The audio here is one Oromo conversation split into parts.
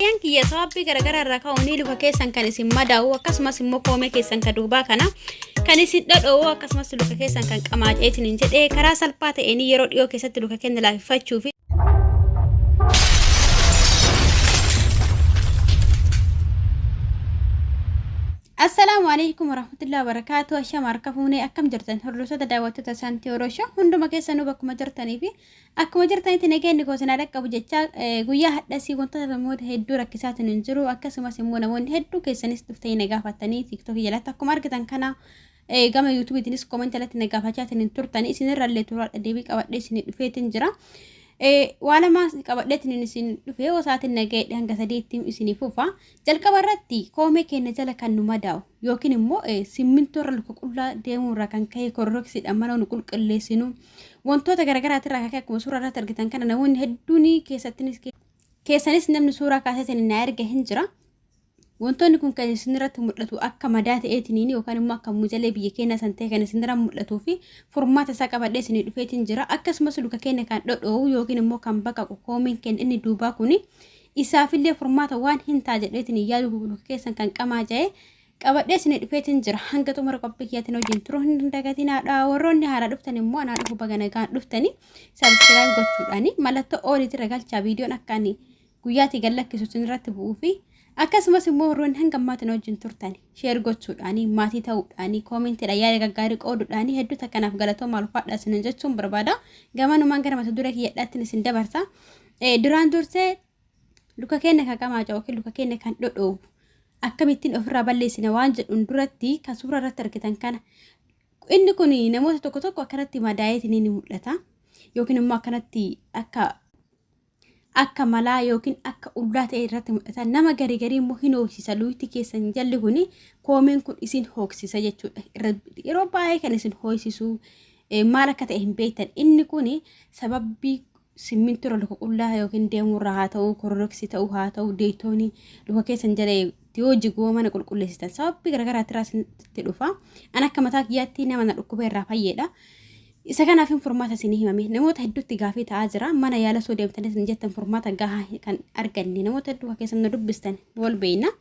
Obboleeyyan kiyya sababbii garaagaraa irraa ka'uun luka keessan kan isin madaa'u akkasumas immoo koomee keessan kan duubaa kana kan isin dhodhoo'u akkasumas luka keessan kan qamaacee isiniin jedhee karaa salphaa ta'een yeroo dhiyoo keessatti luka keenya laaffifachuu fi Assalaamu alaikum warahmatullahi wabarakatuh. Ashama harka fuunee akkam jirtan hordoftoota daawwattoota Santii Orosho hunduma keessanuu bakkuma jirtanii fi Akkuma jirtanitti nageenyi koo isin haa dhaqqabu jechaa guyyaa hadhasii wantoota namoota hedduu rakkisaatiin hin jiru akkasumas immoo namoonni hedduu keessanis dhuftanii na gaafatanii tiiktookii jalatti akkuma argitan kana gama yuutuubiitiinis koomentii jalatti na gaafachaatiin hin turtanii isinirrallee turaadha deebii qabadhee isin dhufeetiin jira. Waa lama qabadheetiin isin dhufee osaatiin nagahedhe hanga sadiitti isinii fufa. Jalqaba irratti koomee keenya jala kan nu madaa'u yookiin immoo simmintoo irra luka qullaa deemuu irraa kan ka'e kororoksiidhaan mana nu qulqulleessinu wantoota garaagaraatirraa kan ka'e akkuma suuraa irratti argitan kana namoonni hedduun keessattinis keessanis namni suuraa kaaseetiin na erge hin jira. Wantoonni kun kan isinirratti mul'atu akka madaa ta'eetiniin yookaan immoo akka mujalee biyya keenya san ta'e kan isinirra mul'atuu fi furmaata isaa qabadhee isinii dhufeetiin jira. Akkasumas luka keenya kan dhodhoo'u yookiin immoo kan baqaqu koomeen keenya inni duubaa kuni isaafillee furmaata waan hin ta'a jedheetiin yaadu luka keessan kan qamaa ja'e qabadhee isinii dhufeetiin jira. Hanga xumura qophii kiyyaatiin wajjin turuu hin dagatinaadha. Warroonni haaraa dhuftan immoo anaa dhufu baga nagaan dhuftanii sabiskiraayib gochuudhaani mallattoo ooliitirra galchaa viidiyoon akka ani guyyaatii gad lakkisu isinirratti bu'uu fi akkasumas immoo warroonni hanga ammaatiin wajjin turtan sheer gochuudhaani maatii ta'uudhaani koomentiidhaan yaada gaggaarii qooduudhaani hedduu takkanaaf galatoomaa ulfaadha isinin jechuun barbaada. Gamanumaan gara mata duree kiyyadhaattiin isin dabarsa. Duraan dursee luka keenya kan qamaaca'u yookiin luka keenya kan dhodhoobu akkamittiin ofirraa balleessina waan jedhuun duratti kan suuraa irratti argitan kana inni kun namoota tokko tokko akkanatti madaa'eetiin ni mul'ata yookiin immoo akkanatti akka akka malaa yookiin akka ullaa ta'e irratti mul'ata. Nama garii garii immoo hin hooksisa. Luuyti keessan jalli kun koomeen kun isin hooksisa jechuudha. Yeroo baay'ee kan isin hooksisu maal akka ta'e hin beektan. Inni kun sababbii simmintoo irra luka qullaa yookiin deemuu irraa haa ta'u, kororoksii ta'uu haa ta'u, deeytoonii luka keessan jala yoo jigoo mana qulqulleessitan sababbii garaagaraatti irraa isinitti dhufa. An akka mataa kiyyaatti nama na dhukkubee irraa fayyeedha. Isa kanaaf hin furmaata isinii himame. Namoota hedduutti gaafii ta'aa jira. Mana yaala osoo deemtanii isin jettan furmaata gahaa kan arganne. Namoota hedduu kan keessan na dubbistan wal beekna.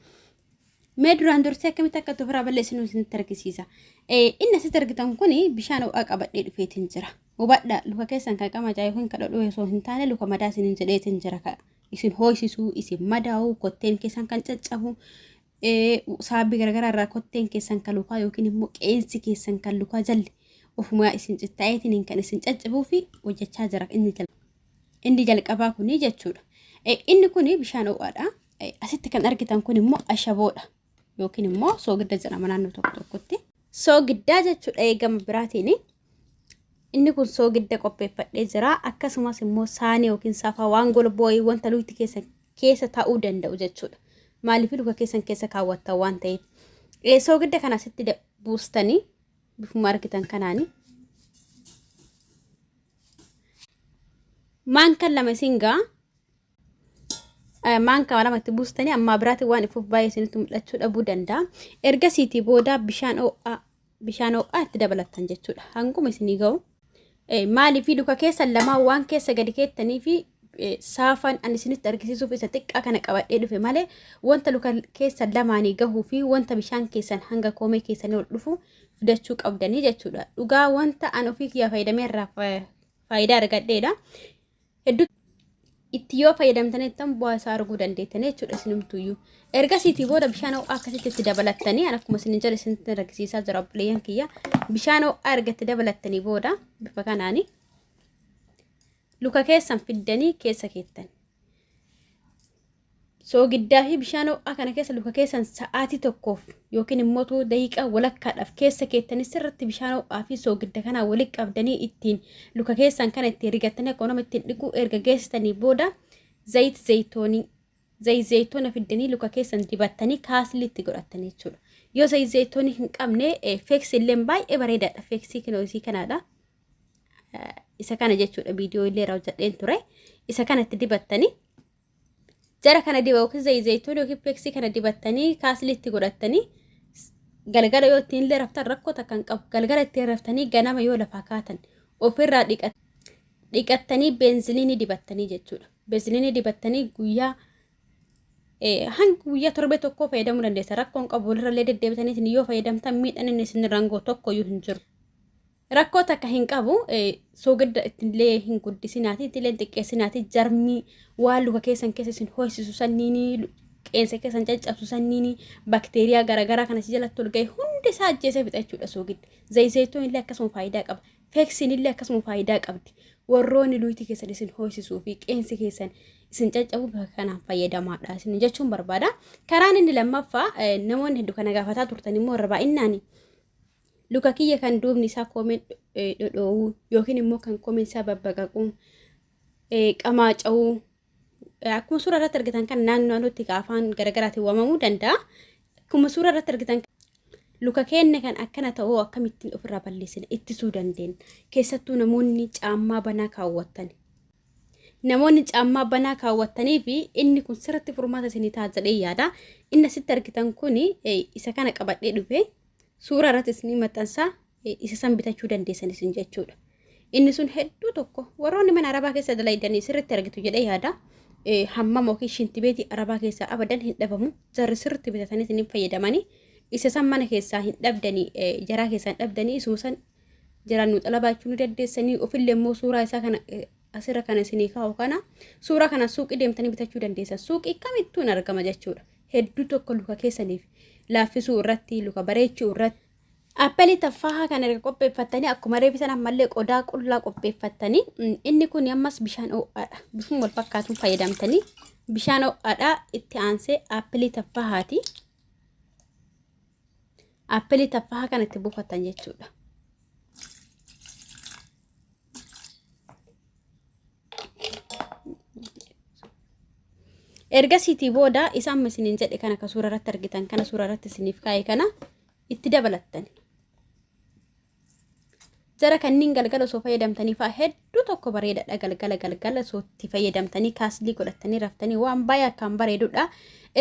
Mee duraan dursee akkamitti akka itti ofirraa balleessinu isinitti argisiisa. Inni asitti argitan kun bishaan ho'aa qabadhee dhufeetiin jira. Hubadhaa luka keessan kan qamacaa yookiin kan dhodhuu osoo hin taane luka madaa isiniin jedheetiin jira. Isin hoo'isisuu, isin madaa'u, kotteen keessan kan caccabu, sababii garaagaraa irraa kotteen keessan kan lukaa yookiin immoo qeensi keessan kan lukaa jalli ofumaa isin cittaa'eetiin kan isin caccabuu fi hojjechaa jira inni jalqabaa kuni jechuudha. Inni kuni bishaan ho'aadha. Asitti kan argitan kun immoo ashaboodha yookiin immoo soogidda jedhama naannoo tokko tokkotti. Soogiddaa jechuudha eegama biraatiin. Inni kun soogidda qopheeffadhee jira. Akkasumas immoo saanii yookiin saafaa waan golboo'ee wanta luyti keessan keessa taa'uu danda'u jechuudha. Maaliif luka keessan keessa kaawwattan waan ta'eef. Soogidda kana asitti buustanii bifuma argitan kanaani. Maankan lama isin ga'a. Maankaa lama itti buustanii ammaa biraatiin waan ifuuf baay'ee isinitti mul'achuu dhabuu danda'a. Ergasiitii booda bishaan ho'aa bishaan ho'aa itti dabalattan jechuudha. Hanguma isinii ga'u. Maaliif luka keessan lamaan waan keessa gadi keettanii fi saafaan ani isinitti argisiisuuf isa xiqqaa kana qabadhee dhufe malee wanta luka keessan lamaanii gahuu fi wanta bishaan keessan hanga koomee keessanii ol dhufu fidachuu qabdanii jechuudha. Dhugaa wanta an ofii kiyyaa fayyadamee irraa faayidaa argadheedha. Hedduu itti yoo fayyadamtanittan bu'aa isaa arguu dandeettanii jechuudha isinumtuyyuu. Ergasiitii booda bishaan ho'aa akkasitti itti dabalattanii an akkuma isin jala isinitti argisiisaa jira obboleeyyan kiyya. Bishaan ho'aa erga itti dabalattanii booda bifa kanaani luka keessan fiddanii keessa keettan. Soogiddaa fi bishaan ho'aa kana keessa luka keessan sa'aatii tokkoof yookiin immoo daqiiqaa walakkaadhaaf keessa keettanii sirriitti bishaan ho'aa fi soogidda kanaa walitti qabdanii ittiin luka keessan kana ittiin rigattanii akka nama ittiin dhiquu erga geessitanii booda zayit zayitoonii zayit zayitoona fiddanii luka keessan dibattanii kaaslii itti godhattanii jechuudha. Yoo zayit zayitoonii hin qabne feeksii illee baay'ee bareedaadha. Feeksii kinoo isii kanaadha. Isa kana jechuudha viidiyoo illee irraa hojjedheen ture. Isa kana itti dibattanii jara kana diba yookiin zayituun yookiin peeksii kana dibattanii kaaslii itti godhattanii galgala yoo ittiin illee raftan rakkoo takka hin qabu. Galgala ittiin raftanii ganama yoo lafaa kaatan ofirraa dhiqattanii beenziliinii dibattanii jechuudha. Beenziliinii dibattanii guyyaa Hanga guyyaa torbee tokkoo fayyadamuu dandeessa. Rakkoon qabu walirrallee deddeebitanii yoo fayyadamtan miidhaan inni isin rangoo tokkoyyuu hin jiru. Rakkoo takka hin qabu. Soogidda ittillee hin guddisinaati, ittillee hin xiqqeessinaati. Jarmii waan luka keessan keessa isin hoosisu sanniini, qeensa keessan caccabsu sanniini, bakteeriyaa garaagaraa kana si jalatti ol ga'e hundi isaa ajjeesee fixa jechuudha soogiddi. Zayitoon illee akkasuma faayidaa qaba. Feeksiin illee akkasuma faayidaa qabdi. Warroonni luutii keessan isin hoosisuu fi qeensi keessan isin caccabu bifa kanaan fayyadamaadha isin jechuun barbaada. Karaan inni lammaffaa, namoonni hedduu kana gaafataa turtan immoo irra baay'inaan luka kiyya kan duubni isaa koomeen dhodhoo'uu yookiin immoo kan koomeen isaa babbaqaquu, qamaaca'uu, akkuma suura irratti argitan kan naannoo naannootti afaan garaagaraatiin waamamuu danda'a. Akkuma suura irratti argitan luka keenya kan akkana ta'uu akkamittiin ofirraa balleessina, ittisuu dandeenya? Keessattuu namoonni caammaa banaa kaawwattan. Namoonni caammaa banaa kaawwattanii fi inni kun sirriitti furmaata isinii ta'a jedhee yaada. Inni asitti argitan kun isa kana qabadhee dhufe, suura irratti isinii maxxansaa, isa san bitachuu dandeessan isin jechuudha. Inni sun hedduu tokko warroonni mana arabaa keessa dalaydanii sirriitti argitu jedhee yaada. Hammam yookiin shintibeetii arabaa keessaa abadan hin dhabamu. Jarri sirriitti bitatanii isiniin fayyadamanii, isa san mana keessaa hin dhabdanii, jaraa keessaa hin dhabdanii, isuma san jaraan nu xalabaachuu ni dandeessanii. Ofillee immoo suuraa isaa kana asirra kana isinii kaa'u kana, suuraa kana suuqii deemtanii bitachuu dandeessan. Suuqii kamittuu hin argama jechuudha. Hedduu tokko luka keessaniif laaffisuu irratti, luka bareechuu irratti. Appelii taffaahaa kan erga qopheeffattanii, akkuma reefisan ammallee qodaa qullaa qopheeffattanii, inni kun ammas bishaan ho'aadha. Bifuma wal fakkaatuun fayyadamtanii bishaan ho'aadha, itti aansee appelii taffaahaati. Appelii taffaahaa kan itti buufattan jechuudha. Ergasiitii booda isa amma isiniin jedhe kana, ka suura irratti argitan kana, suura irratti isiniif kaa'e kana itti dabalattan. Jara kanneen galgala osoo fayyadamtanii fa'a hedduu tokko bareedaadha. Galgala galgala osoo itti fayyadamtanii kaaslii godhatanii raftanii waan baay'ee akkaan bareedudha.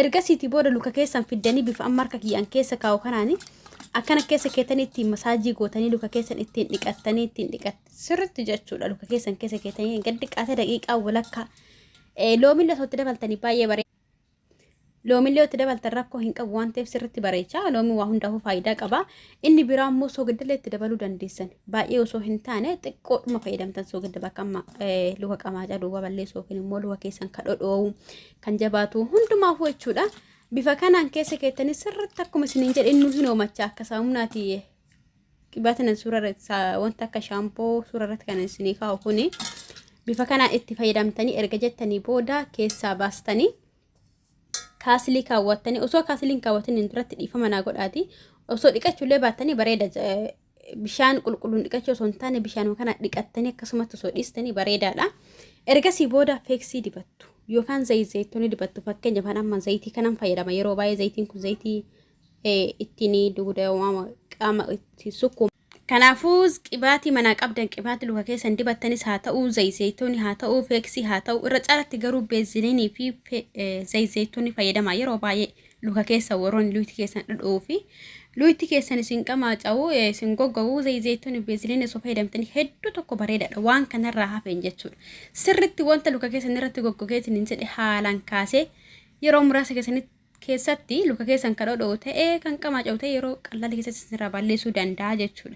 Ergasiitii booda luka keessan fiddanii bifa amma harka kiyyaan keessa kaa'u kanaani akkana keessa keetanii ittiin masaajii gootanii, luka keessan ittiin dhiqattanii, ittiin dhiqatte sirriitti jechuudha. Luka keessan keessa keetanii gad dhiqaatee daqiiqaa walakkaa, loomillee osoo itti dabaltanii baay'ee bareeda. Loomillee itti dabaltan rakkoo hin qabu waan ta'eef sirriitti bareecha. Loomiin waa hundaafuu faayidaa qaba. Inni biraa immoo soogidallee itti dabaluu dandeessan. Baay'ee osoo hin taane xiqqoodhuma fayyadamtan soogidda bakka amma luka qamaa duuba balleessu yookiin immoo luka keessan kan dhodhoo'u, kan jabaatu hundumaafuu jechuudha. Bifa kanaan keessa keettanii sirriitti akkuma isiniin jedhe inni hin hoomacha akka saamunaati. Qibaatiin suura wanta akka shaampoo suura irratti kan isinii kaa'u kuni bifa kanaan itti fayyadamtanii erga jettanii booda keessaa baastanii kaasilii kaawwattanii, osoo kaasiliin kaawwatanii duratti, dhiifama naa godhaati, osoo dhiqachuullee baattanii bareeda. Bishaan qulqulluun dhiqachuu osoo hin taane bishaan kana dhiqattanii akkasumatti osoo dhiistanii bareedaadha. Ergasii booda feeksii dibattu yookaan zayitoonni dibattu. Fakkeenyaaf amma zayitii kanan fayyadama yeroo baay'ee. Zayitiin kun zayitii ittiin dugda qaama ittiin sukkuuma. Kanaafuu qibaatii manaa qabdan, qibaatii luka keessan dibattanis haa ta'u, zayitoonni haa ta'u, feeksii haa ta'u, irra caalatti garuu beeziliinii fi zayitoonni fayyadama yeroo baay'ee luka keessa warroonni luyti keessan dhudhuu fi luyti keessan isin qamaaca'u, isin goggoguu, zayitoonni, beeziliinii osoo fayyadamtanii hedduu tokko bareedaadha waan kanarraa hafeen jechuudha. Sirritti wanta luka keessan irratti goggogeetiin hin jedhe haalaan kaasee yeroo muraasa keessanitti keessatti luka keessan kan dhodhoo ta'ee, kan qamaaca'u ta'e yeroo qal'aa keessatti isinirraa balleessuu danda'a jechuudha.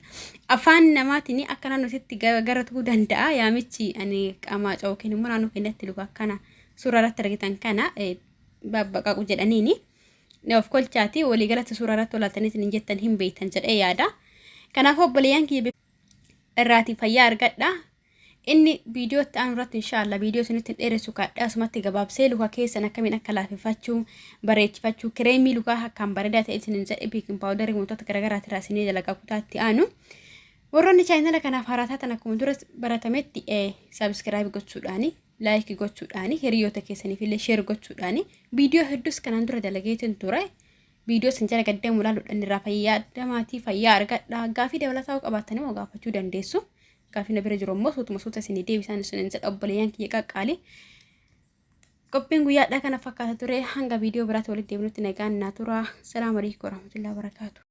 Afaan namaatiin akka naannootti gara ta'uu danda'a. Yaamichi ani qamaaca'u yookiin immoo naannoo keenyatti luka akkana suuraa irratti argitan kana babbaqaqu jedhaniini. Of kolchaati, waliigalatti suuraa irratti olaaltanii isin jettan hin beektan jedhee yaada. Kanaafuu obboleeyyan kiyya, irraatii fayyaa argadha. Inni viidiyoo itti aanu irratti inshaallah viidiyoo isinitti hin dheeressu, kaadhee asumatti gabaabsee luka keessan akkamiin akka laafifachuu, bareechifachuu, kireemii lukaa akkaan bareedaa ta'e isinin jedhe, baking powderii, wantoota garaagaraati irraa isinii dalagaa kutaa itti aanu. Warroonni chaanala kanaaf haaraa taatan akkuma dura baratametti subscribe gochuudhaani, like gochuudhaani, hiriyoota keessaniif illee share gochuudhaani, viidiyoo hedduus kanaan dura dalageetiin ture. Viidiyoo isin jala gaddeemu ilaaluudhaan irraa fayyadamaatii fayyaa argadha. Gaafii dabalataa qabaattan immoo gaafachuu dandeessu. Gaafii na bira jiru immoo suutuma suuta isinii deebisaan isinin jedha, obboleeyyan kiyya qaqqaali. Qophiin guyyaadhaa kana fakkaata ture. Hanga viidiyoo biraatti walitti deebinutti nagaan naa tura. Salaamu alaikum warahmatullahi wabarakaatu.